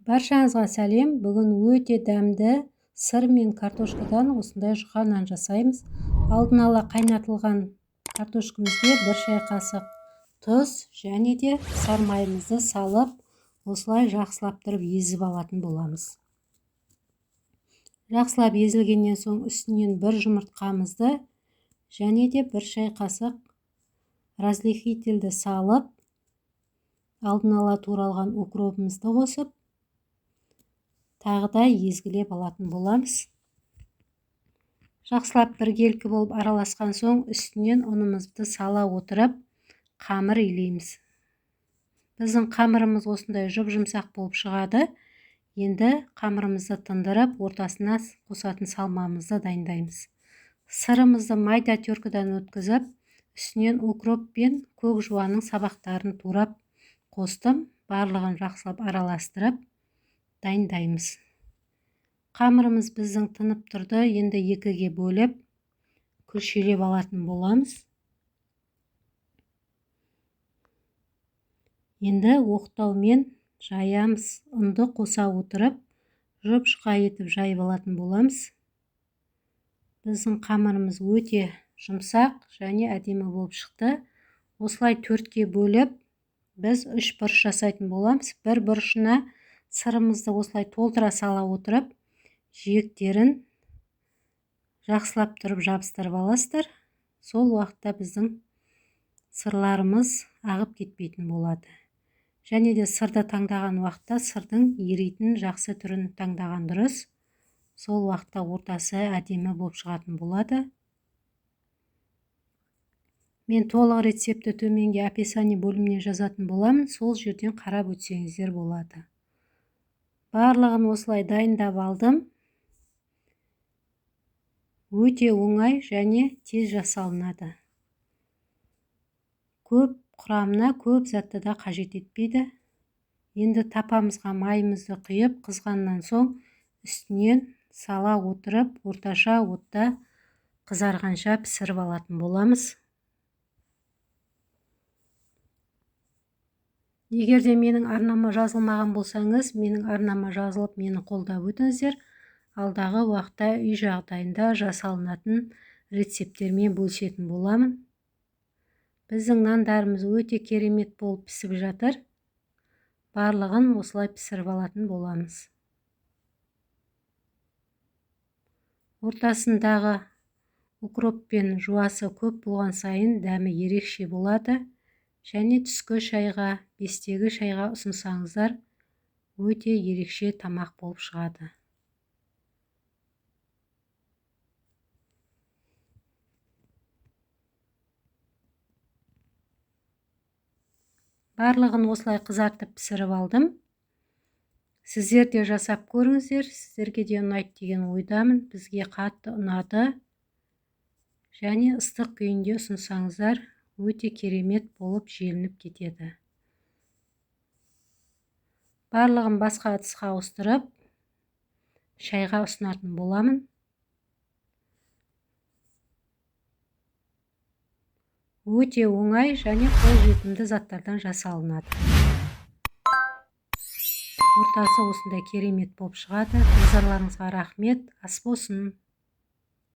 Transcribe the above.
Баршаңызға сәлем. Бүгін өте дәмді сыр мен картошкадан осындай жұқа нан жасаймыз. Алдын ала қайнатылған картошкамызге 1 шай қасық тұз және де сармайымызды салып, осылай жақсылап тұрып езіп алатын боламыз. Жақсылап езілгеннен соң үстінен 1 жұмыртқамызды және де 1 шай қасық разрыхлительді салып, алдын ала туралған укропымызды қосып, тағы да езгілеп алатын боламыз. Жақсылап біркелкі болып араласқан соң үстінен ұнымызды сала отырып қамыр илейміз. Біздің қамырымыз осындай жұп-жұмсақ болып шығады. Енді қамырымызды тындырып, ортасына қосатын салмамызды дайындаймыз. Сырымызды майда теркадан өткізіп, үстінен укроп пен көк жуанның сабақтарын турап қостым. Барлығын жақсылап араластырып дайындаймыз. Қамырымыз біздің тынып тұрды. Енді 2-ге бөліп күлшелеп алатын боламыз. Енді оқтаумен жаямыз. Ұнды қоса отырып, жұп-жұқа етіп жайып алатын боламыз. Біздің қамырымыз өте жұмсақ және әдемі болып шықты. Осылай 4-ке бөліп, біз 3 бұрыш жасайтын боламыз. Бір бұрышына сырымызды осылай толтыра сала отырып, жиектерін жақсылап тұрып жабыстырып аласыздар. Сол уақытта біздің сырларымыз ағып кетпейтін болады. Және де сырды таңдаған уақытта сырдың еритін жақсы түрін таңдаған дұрыс. Сол уақытта ортасы әдемі болып шығатын болады. Мен толық рецептті төменге описание бөліміне жазатын боламын. Сол жерден қарап өтсеңіздер болады. Барлығын осылай дайындап алдым. Өте оңай және тез жасалынады. Көп құрамына көп затты да қажет етпейді. Енді тапамызға майымызды құйып, қызғаннан соң үстінен сала отырып, орташа отта қызарғанша пісіріп алатын боламыз. Егер де менің арнама жазылмаған болсаңыз, менің арнама жазылып, мені қолдап өтіңіздер. Алдағы уақытта үй жағдайында жасалынатын рецепттермен бөлісетін боламын. Біздің нандарымыз өте керемет болып пісіп жатыр. Барлығын осылай пісіріп алатын боламыз. Ортасындағы укроп пен жуасы көп болған сайын дәмі ерекше болады. Және түскі шайға, бестегі шайға ұсынсаңыздар, өте ерекше тамақ болып шығады. Барлығын осылай қызартып пісіріп алдым. Сіздер де жасап көріңіздер, сіздерге де ұнайды деген ойдамын. Бізге қатты ұнады. Және ыстық күйінде ұсынсаңыздар, өте керемет болып желініп кетеді. Барлығын басқа ыдысқа ауыстырып, шайға ұсынатын боламын. Өте оңай және қолжетімді заттардан жасалынады. Ортасы осындай керемет болып шығады. Назарларыңызға рахмет. Ас болсын.